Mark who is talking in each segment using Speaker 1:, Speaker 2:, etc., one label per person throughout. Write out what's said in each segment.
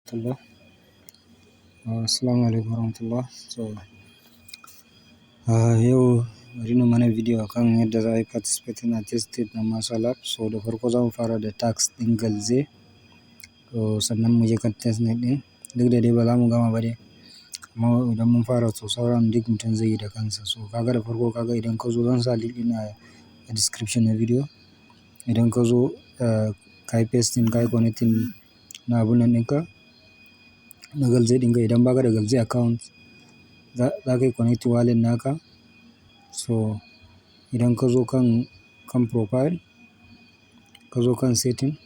Speaker 1: Warahmatullah. Assalamu alaikum warahmatullah. So, yau bari na mana video akan yadda za a yi participating a test na Masa Lab. So da farko za mu fara da task ɗin Galxe. To sannan mu je kan testnet ɗin. Duk da dai ba za mu gama ba dai. Amma idan mun fara to sauran duk mutum zai yi da kansa. So kaga da farko kaga idan ka zo zan sa link ɗin a description na video. Idan ka zo, ka yi pasting, ka yi connecting na abun nan ɗinka, na Galxe ɗinka. Idan ba ka da Galxe account, za ka yi connect wallet naka. So idan ka zo kan profile, ka zo kan setting,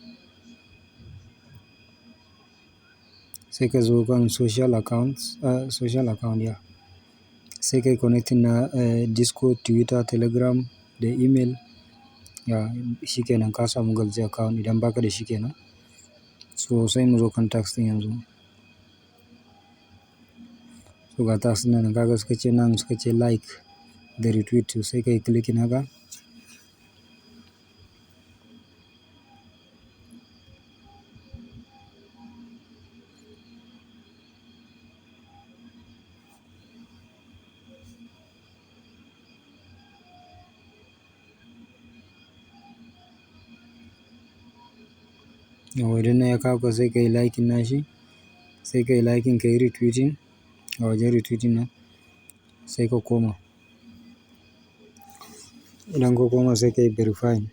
Speaker 1: sai ka zo kan social accounts, social account ya. Sai ka yi connecting na, Discord, Twitter, Telegram da email. Ya, shi kenan ka samu Galxe account idan ba ka da shi kenan. So sai mu zo kan task ɗin yanzu. So ga task nan kaga suka ce nan suka ce like da retweet to sai ka yi clicking haka. Yauwa idan nan ya kawo ka sai ka yi liking nashi, sai ka yi liking ka yi retweeting a wajen retweeting nan sai ka koma. Idan ka koma sai ka yi verifying.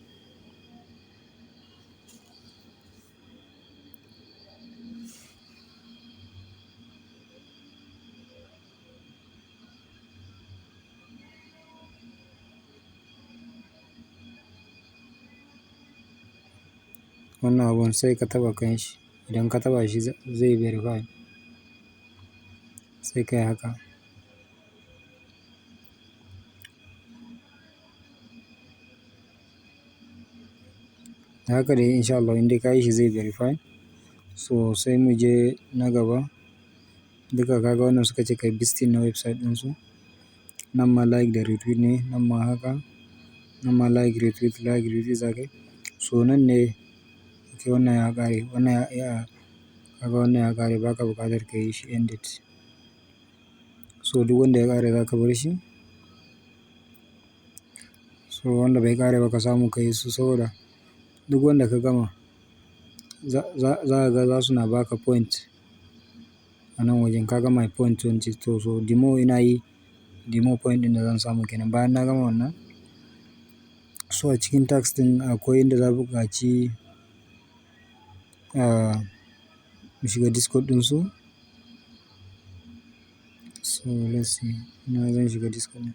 Speaker 1: Wannan abun sai ka taɓa kan shi. Idan ka taɓa shi zai verify. Sai ka yi haka. Haka dai in sha Allah in dai ka yi shi zai verify. So sai mu je na gaba. Duka kaga wannan suka ce ka yi visiting na website ɗinsu. Nan ma like da retweet ne, nan ma haka. Nan ma like retweet, like retweet zaka yi. So nan ne, okay wannan ya ƙare, wannan ya, kaga wannan ya ƙare baka buƙatar ka yi shi ended. So duk wanda ya ƙare zaka bar shi. So wanda bai ƙare ba ka samu ka yi su saboda duk wanda ka gama za ka ga za su na baka point a nan wajen. Ka gama point 20 to so the more ina yi, the more point ɗin da zan samu kenan. Bayan na gama wannan, so a cikin task ɗin akwai inda za buƙaci, mu shiga Discord ɗinsu. So let's see, ina zan shiga Discord ɗin.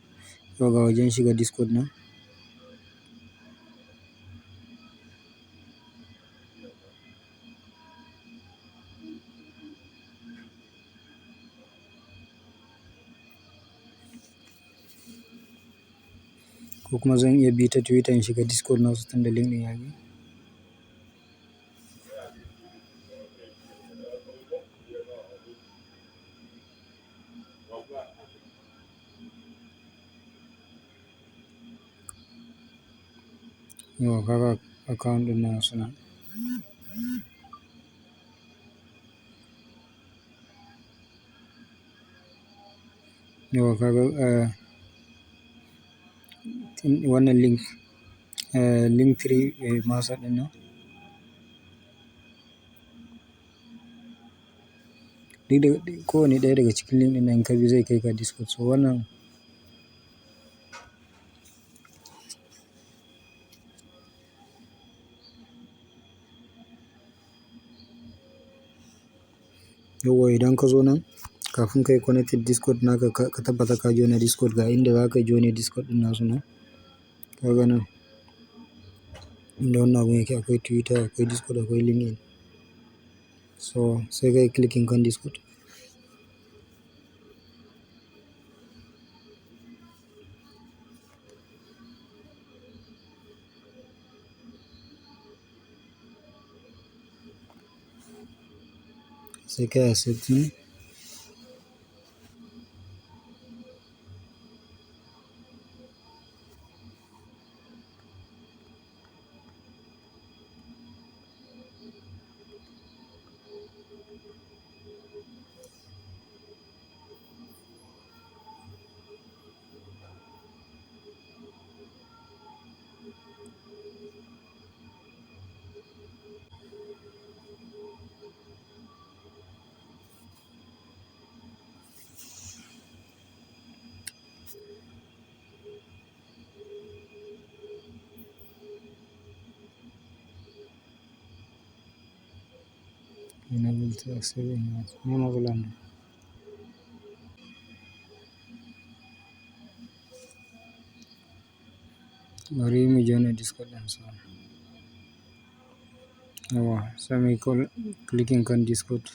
Speaker 1: Yau ga wajen shiga Discord nan. Ko kuma zan iya bi ta Twitter in shiga Discord nasu tunda link ɗin ya bi. Yau kaga account ɗin nasu nan. Yau kaga, wannan link, link tree, masa ɗin nan. Duk da kowane ɗaya daga cikin link ɗin nan in ka bi zai kai ka Discord. So wannan. Yauwa idan ka zo nan, kafin ka yi connected Discord naka ka tabbata ka join Discord ga inda za ka join Discord ɗin nasu nan. Kaga nan. Inda wannan abun yake akwai Twitter, akwai Discord, akwai LinkedIn. So sai ka yi clicking kan Discord. Sai ka yi accepting. Enable to accept invite. Me matsalar ne? Bari mu join Discord ɗin su. Yauwa, sai muyi call clicking kan Discord.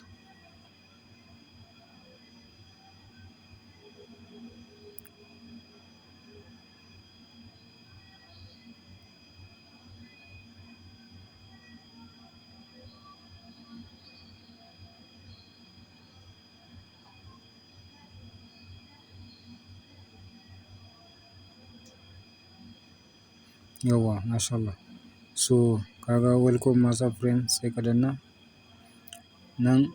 Speaker 1: Yauwa, mashallah. So kaga welcome Masa friend sai ka danna. Nan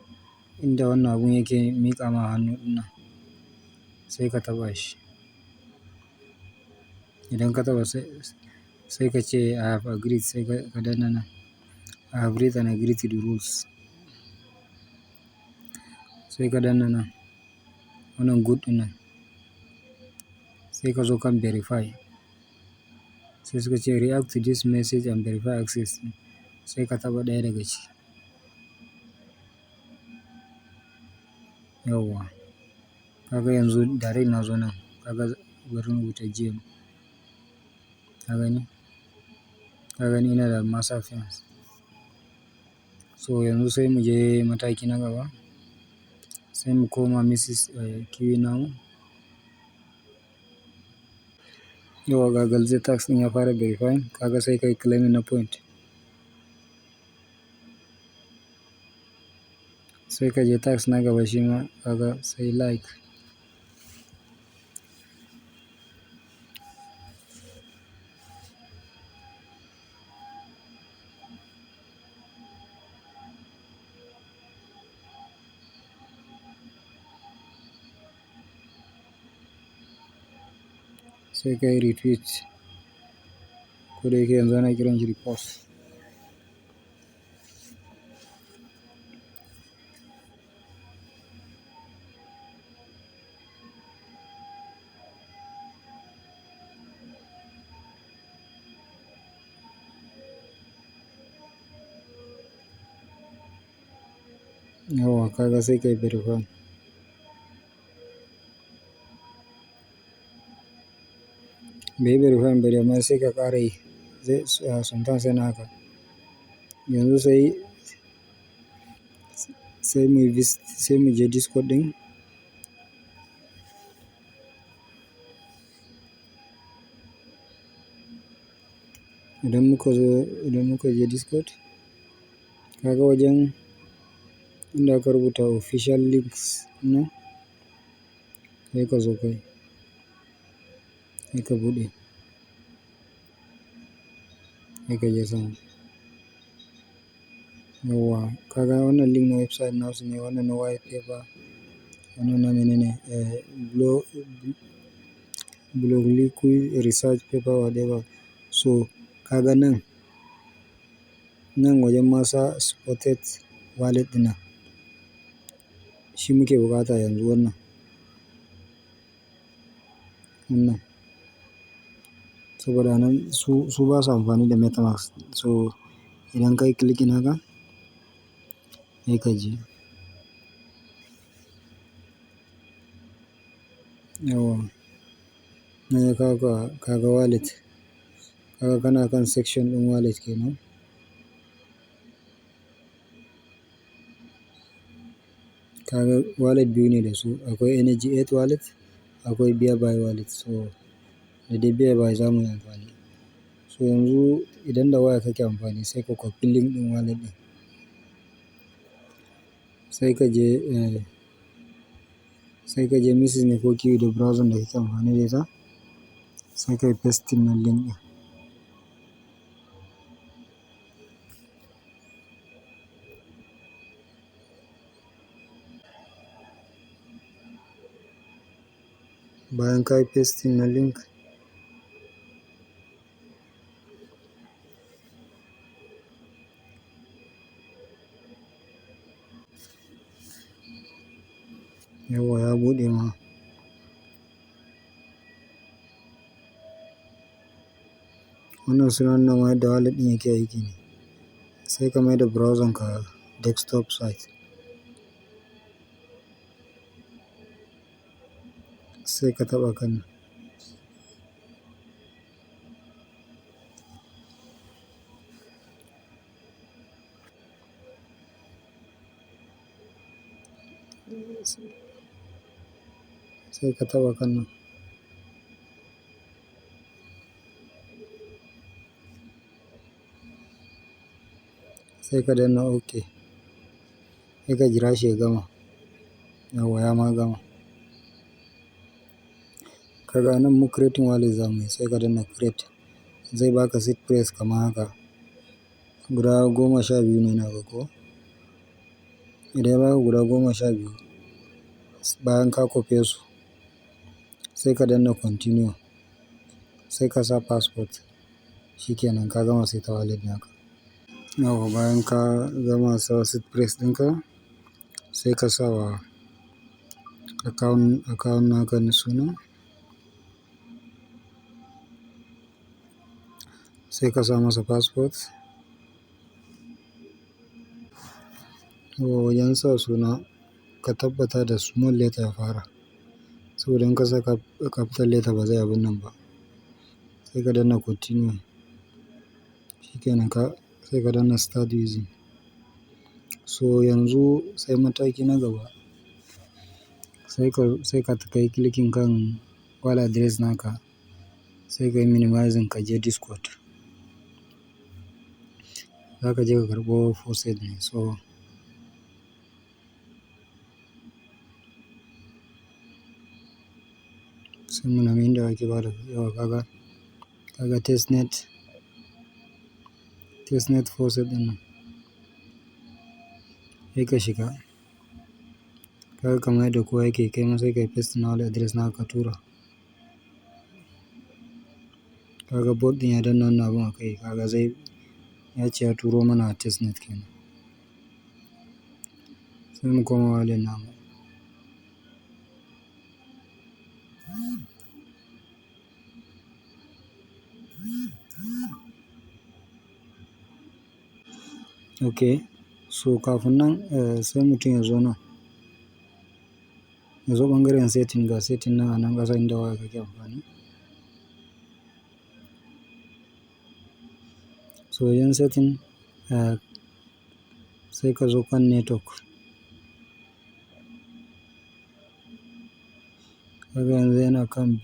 Speaker 1: inda wannan abun yake miƙa ma hannu ɗinnan sai ka taɓa shi. Idan ka taɓa sai ka ce I have agreed, sai ka danna nan. I have read and agreed to the rules. Sai ka danna nan wannan good ɗinnan. Sai ka zo kan verify. Sai suka ce react to this message and verify access. Sai ka taɓa ɗaya daga ciki. Yauwa. Kaga yanzu direct na zo nan. Kaga bari in rubuta GM. Ka gani? Ka gani ina da Masa friends. So yanzu sai mu je mataki na gaba. Sai mu koma Mrs. Kiwi namu. Yauwa ga Galze task ɗin ya fara verifying. Kaga sai ka yi claiming na point. Sai ka je task na gaba shima kaga sai like. Sai ka yi retweet. Ko da yake yanzu ana kiranshi repost. Yauwa kaga sai ka yi verify. Bai yi verify ba dai amma sai ka ƙara yi. Zai sometimes yana haka. Yanzu sai muyi visit, sai mu je Discord ɗin. Idan muka je Discord, kaga wajen inda aka rubuta official links nan, sai ka zo kai, sai ka buɗe. Sai ka je sama. Yauwa, kaga wannan link na website nasu ne, wannan na white paper, wannan na mene ne, blog liquid research paper whatever. So kaga nan, nan wajen Masa supported wallet ɗinnan. Shi muke buƙata yanzu wannan. Wannan. Saboda nan su basa amfani da MetaMask. So idan ka yi clicking haka, sai ka je. Yauwa. Nan ya kawo ka, kaga wallet. Kaga kana kan section ɗin wallet kenan. Kaga wallet biyu ne da su. Akwai Energy 8 wallet, akwai Bearby wallet. So da dai Bearby za muyi amfani. So yanzu idan da waya kake amfani sai ka copy link ɗin wallet ɗin. Sai ka je, sai ka je Mises ne ko Kiwi da browser da kake amfani da ita. Sai ka yi pasting na link ɗin. Bayan ka yi pasting na link, yauwa ya buɗe ma. Wannan suna nuna ma yadda wallet ɗin yake aiki ne. Sai ka maida browser ka desktop site. Sai ka taɓa kan nan. Sai ka taɓa kan nan. Sai ka danna OK. Sai ka jira shi ya gama. Yauwa ya ma gama. Kaga anan mu creating wallet zamuyi sai ka danna create. Zai baka seed phrase kamar haka. Guda 12 ne naga ko? Idan ya baka guda 12, bayan ka copy su, sai ka danna continue. Sai ka sa password. Shikenan ka gama saita wallet naka. Yauwa bayan ka gama sa seed phrase ɗinka, sai ka sawa account naka na suna. Sai ka sa masa password. Yauwa wajen sa suna ka tabbata da small letter ya fara. Saboda in ka sa capital letter ba zai abun nan ba. Sai ka danna continue. Shikenan sai ka danna start using. So yanzu sai mataki na gaba. Sai ka yi clicking kan wallet address naka. Sai ka yi minimizing ka je Discord. Za ka je ka karɓo faucet ne so. Sai mu nemi inda ake bada yauwa kaga testnet faucet ɗin nan. Sai ka shiga. Kaga kamar yadda kowa yake kaima sai kayi paste na wallet address naka ka tura. Kaga bot ɗin ya danna wannan abun a kai kaga zai ya ce ya turo mana testnet kenan. Sai mu koma wallet namu. Okay, so kafin nan sai mutum ya zo nan. Ya zo ɓangaren setting ga setting nan a nan ƙasa inda waya kake amfani. So wajen setting sai ka zo kan network. Kaga yanzu yana kan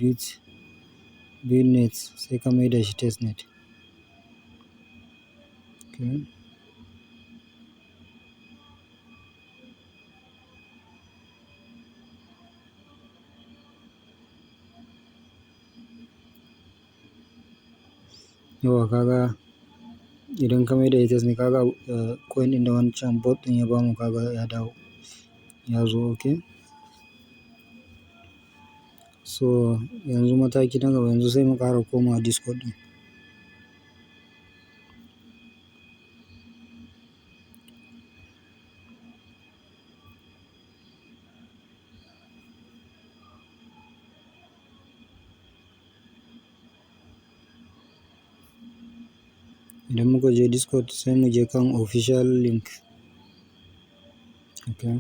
Speaker 1: bitnet sai ka maida shi testnet. Okay. Yauwa kaga idan ka maida shi testnet kaga coin ɗin da wancan bot ɗin ya bamu kaga ya dawo. Ya zo okay. So yanzu mataki na gaba yanzu sai mu ƙara komawa Discord ɗin. Idan muka je Discord sai mu je kan official link. Okay.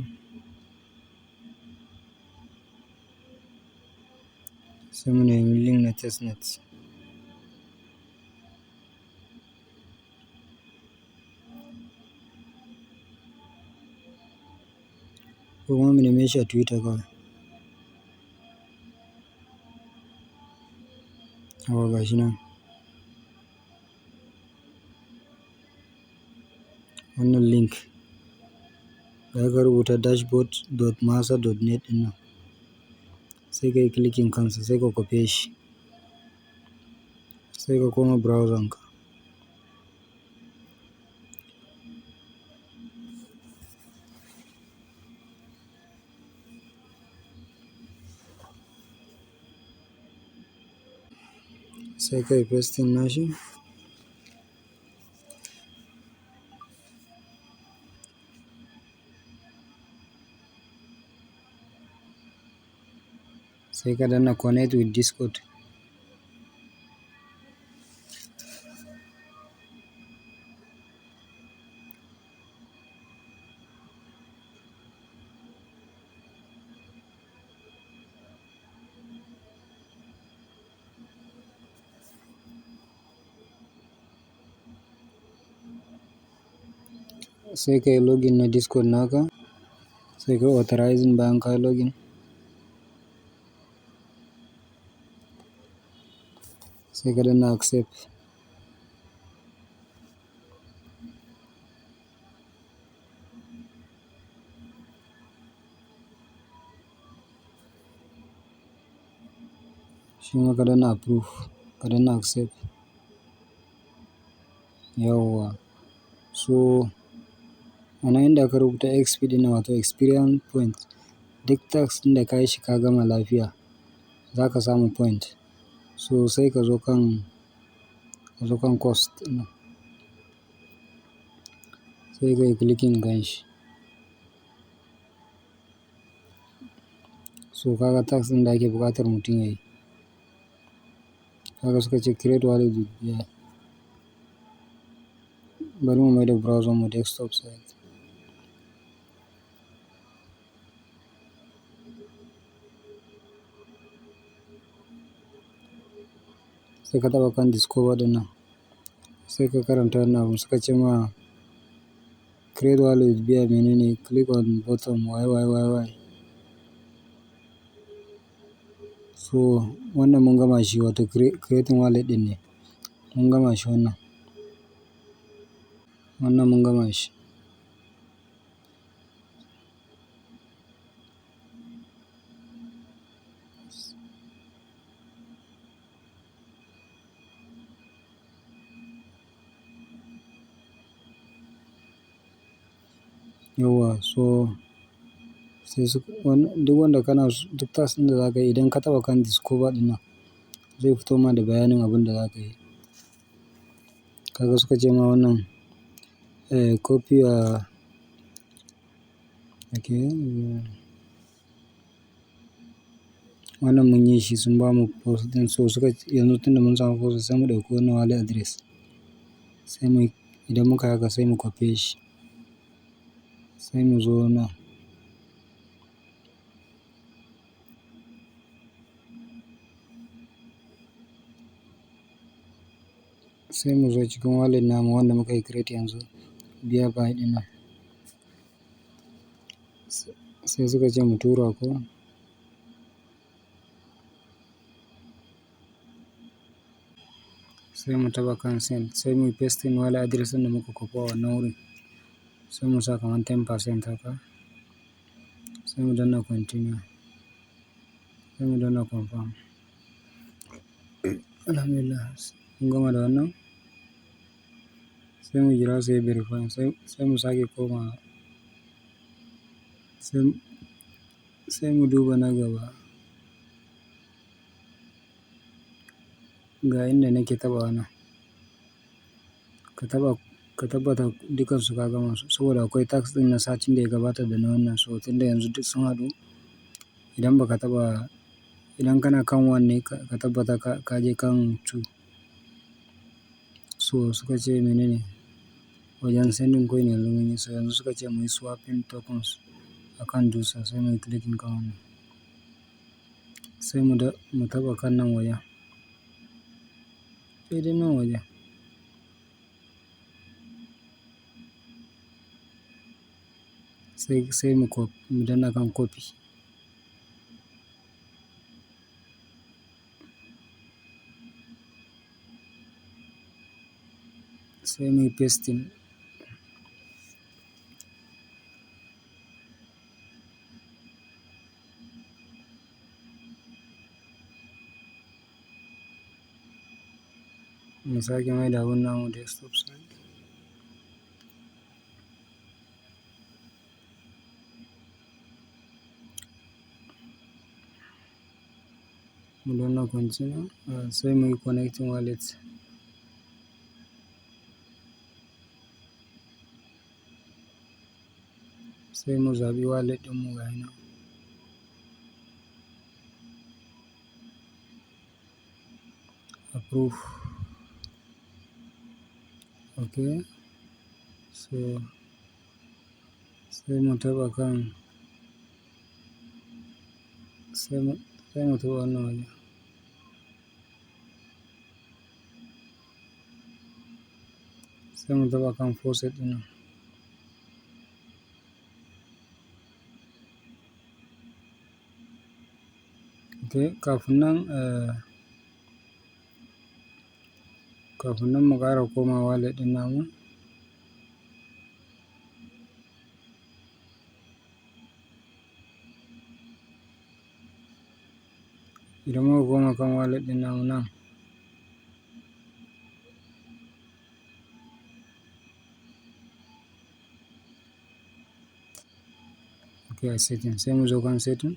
Speaker 1: Sai mu nemi link na testnet. Ko kuma mu neme shi a Twitter kawai. Yauwa gashi nan. Wannan link da aka rubuta dashboard.masa.net ɗin nan. Sai ka yi clicking kansa sai ka copy shi. Sai ka koma browser ka. Sai ka yi pasting nashi. Sai ka danna connect with Discord. Sai ka yi login na Discord naka, sai ka yi authorizing bayan ka yi login. Sai ka danna accept. Shima ka danna approve, ka danna accept. Yauwa. So, anan inda aka rubuta XP ɗin nan wato experience point. Duk task ɗin da ka yi shi ka gama lafiya, za ka samu point. So sai ka zo kan cost ɗin. Sai ka yi clicking kan shi. So kaga task ɗin da ake buƙatar mutum yayi. Kaga suka ce create wallet with yeah. Bari mu maida browser mu desktop site. Sai ka taɓa kan discover ɗin nan. Sai ka karanta wannan abun suka ce ma create wallet with biya menene click on button Y Y Y Y. So wannan mun gama shi wato creating wallet ɗin ne. Mun gama shi wannan. Wannan mun gama shi. Yauwa so sai su duk wanda kana duk task ɗin da za ka yi idan ka taɓa kan discover ɗin nan zai fito ma da bayanin abin da za ka yi. Kaga suka ce ma wannan, copy okay. Wannan mun yi shi sun bamu post ɗin so suka yanzu tunda mun samu post sai mu ɗauki wannan wallet address. Sai muyi idan muka haka sai mu copy shi. Sai mu zo nan. Sai mu zo cikin wallet namu wanda muka yi create yanzu biya buy ɗin nan. Sai suka ce mu tura ko. Sai mu taɓa kan send sai muyi pasting wallet address ɗin da muka kwafa wannan wurin. Sai mu sa kaman 10% haka. Sai mu danna continue. Sai mu danna confirm. Alhamdulillah mun gama da wannan. Sai mu jira sai verify sai mu sake komawa. Sai mu duba na gaba. Ga inda nake taɓawa nan. Ka taɓa, ka tabbata dukansu ka gama su saboda akwai task ɗin na satin da ya gabata da na wannan so tunda yanzu duk sun haɗu. Idan ba ka taɓa, idan kana kan one ne ka tabbata ka je kan two. So suka ce mene ne? Wajen sending coin yanzu mun yi so yanzu suka ce muyi swapping tokens akan Dusa sai muyi clicking kan wannan. Sai mu taɓa kan nan wajen. Sai dai nan wajen. Sai mu danna kan copy. Sai muyi pasting. Mu sake maida abun namu desktop site. Mu danna continue, sai muyi connecting wallet. Sai mu zaɓi wallet ɗin mu ga yana. Approve. Okay. So sai mu taɓa kan, sai mu taɓa wannan wajen. Sai mu taɓa kan faucet ɗin nan. Okay, kafin nan mu ƙara komawa wallet ɗin namu. Idan muka koma kan wallet ɗin namu nan. Okay, a setting, sai mu zo kan setting,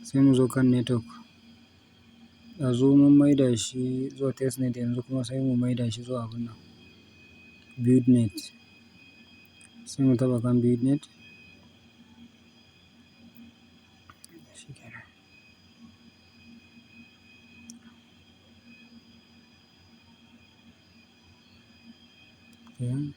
Speaker 1: sai mu zo kan network. Ɗazu mun maida shi zuwa testnet, yanzu kuma sai mu maida shi zuwa abun nan, buildnet. Sai mu taɓa kan buildnet. Shikenan. Okay.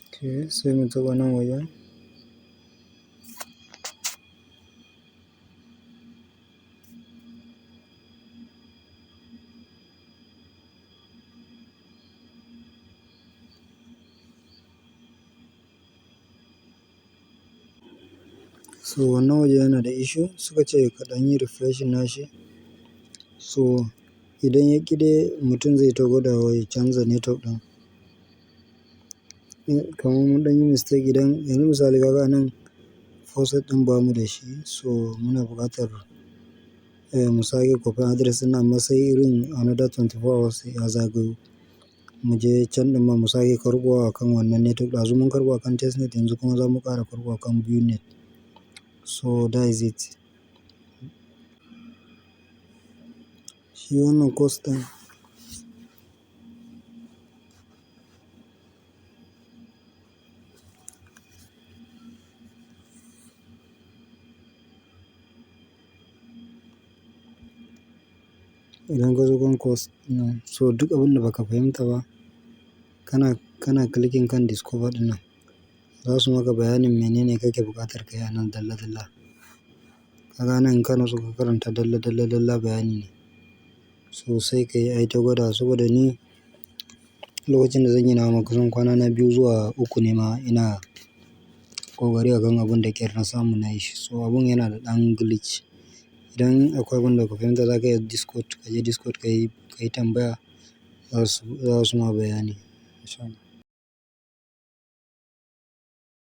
Speaker 1: Okay, sai mu taɓa nan wajen. So wannan waje yana da issue, suka ce kaɗan yi refreshing nashi. So idan ya ƙi dai mutum zai ta gwadawa ya canza network ɗin. Kaman mun ɗan yi mistake idan yanzu misali kaga anan faucet ɗin bamu da shi, so muna buƙatar mu sake copy address ɗin amma sai irin another 24 hours ya zagayo. Mu je can ɗin ma mu sake karɓowa akan wannan network. Ɗazu mun karɓo akan testnet, yanzu kuma za mu ƙara karɓowa akan buildnet. So that is it. Shi wannan course ɗin. Idan ka zo kan course nan, so duk abin da baka fahimta ba, kana clicking kan discover ɗin nan, za su maka bayanin menene kake buƙatar ka yi a nan dalla dalla. Kaga nan in ka natsu ka karanta dalla dalla dalla bayani ne. So sai ka yi ai ta gwadawa saboda ni lokacin da zan yi nawa ma kusan kwana na 2 zuwa 3 ne ma ina ƙoƙari akan abun da ƙyar na samu na yi shi. So abun yana da ɗan glitch. Idan akwai abin da baka fahimta za ka iya Discord, ka je Discord ka yi tambaya, za su ma bayani. Insha Allah.